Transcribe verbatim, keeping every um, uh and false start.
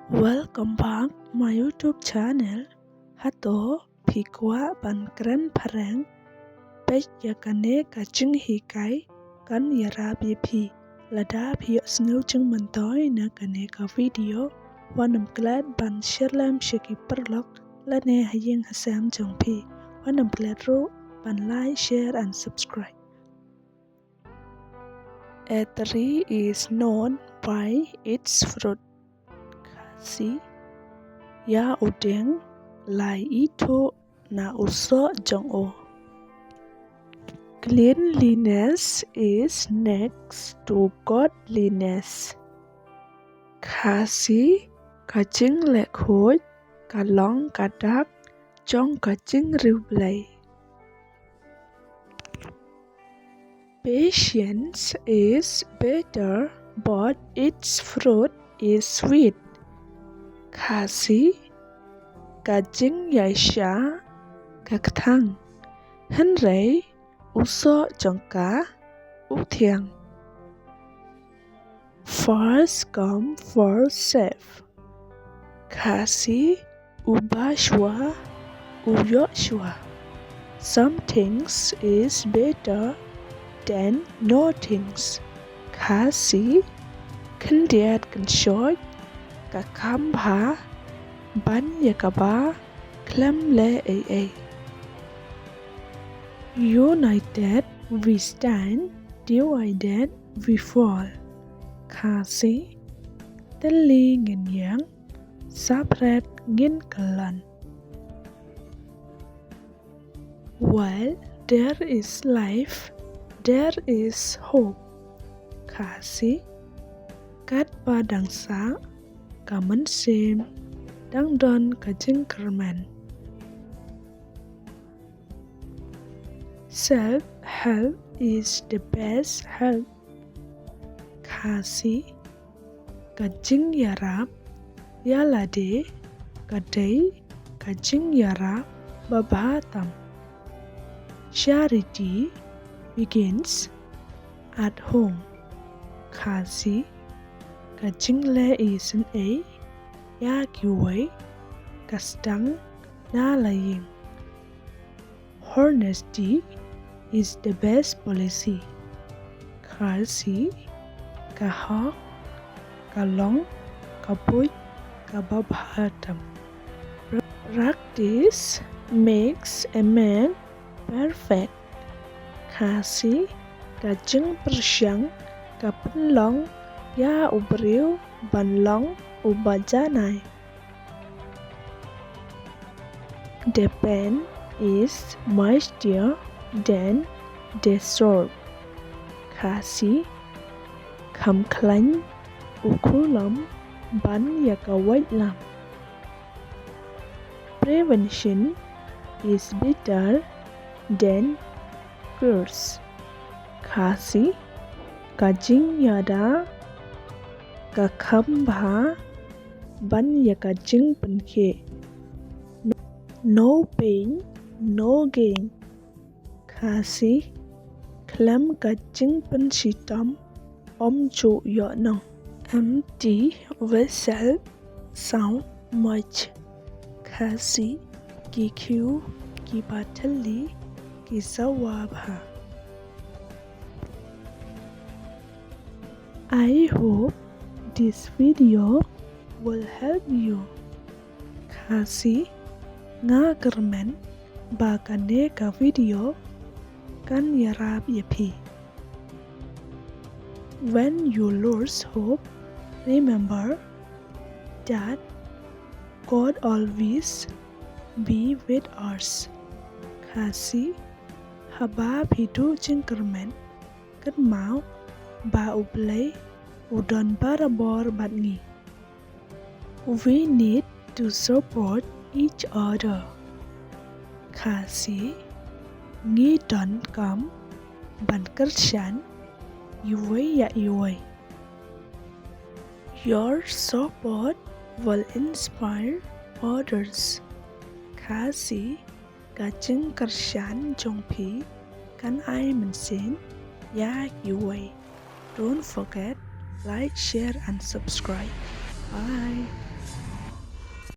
Welcome back my YouTube channel. Hato phi kwah ban kren phareng? Peit ïa kane ka jinghikai kan ïarap ïa phi. Lada phi ïohsngew jingmyntoi na kane ka video, wat nym klet ban share lem sha ki paralok lane ha ïing ha sem jong phi. Wat nym klet ruh ban like, share and subscribe. A tree is known by its fruit. Khasi: ïa u dieng la ithuh na u soh jong u. Cleanliness is next to godliness. Khasi: ka jingleh khuid ka long ka dak jong ka jingriewblei. Patience is bitter, but its fruit is sweet. Khasi: ka jingïaishah ka kthang, hynrei u soh jong ka u thiang. First come, first serve. Khasi: u ba shuwa u ïoh shuwa. Something is better than nothing. Khasi: khyndiat kynshoit ka kham bha ban ïa kaba khlem leh ei ei. United we stand, divided we fall. Khasi: thylli ngin ïeng, separate ngin kyllon. While there is life, there is hope. Khasi: katba dang sah ka mynsiem, dang don ka jingkyrmen. Self help is the best help. Khasi: ka jingïarap ïa lade ka dei ka jingïarap babha tam. Charity begins at home. Khasi: ka jingleh isynei ïa kiwei ka sdang na la ïing. Honesty is the best policy. Khasi: ka hok ka long ka buit kaba bha tam. Practice makes a man perfect. Khasi: ka jingpyrshang ka pynlong ïa u briew ban long uba janai. The pen is mightier than the sword. Khasi: kham khlaiñ u khulom ban ïa ka waitlam. Prevention is better than cures. Khasi: ka jingïada ka kham bha ban ïa ka jingpynkhih. No pain, no gain. Khasi: khlem ka jingpynshitom ym ju ïoh nong. Empty vessel sound much. Khasi: ki khiew kiba thylli ki sawa bha. I hope this video will help you. Khasi: nga kyrmen ba kane ka video kan ïarap ïa phi. When you lose hope, remember that God always be with us. Khasi: haba phi duh jingkyrmen, kynmaw ba U Blei u don barabor bad ngi. We need to support each other. Khasi: ngi donkam ban kyrshan iwei ïa iwei. Your support will inspire others. Khasi: ka jingkyrshan jong phi kan ai mynsiem ïa kiwei. Don't forget, like, share and subscribe. Bye.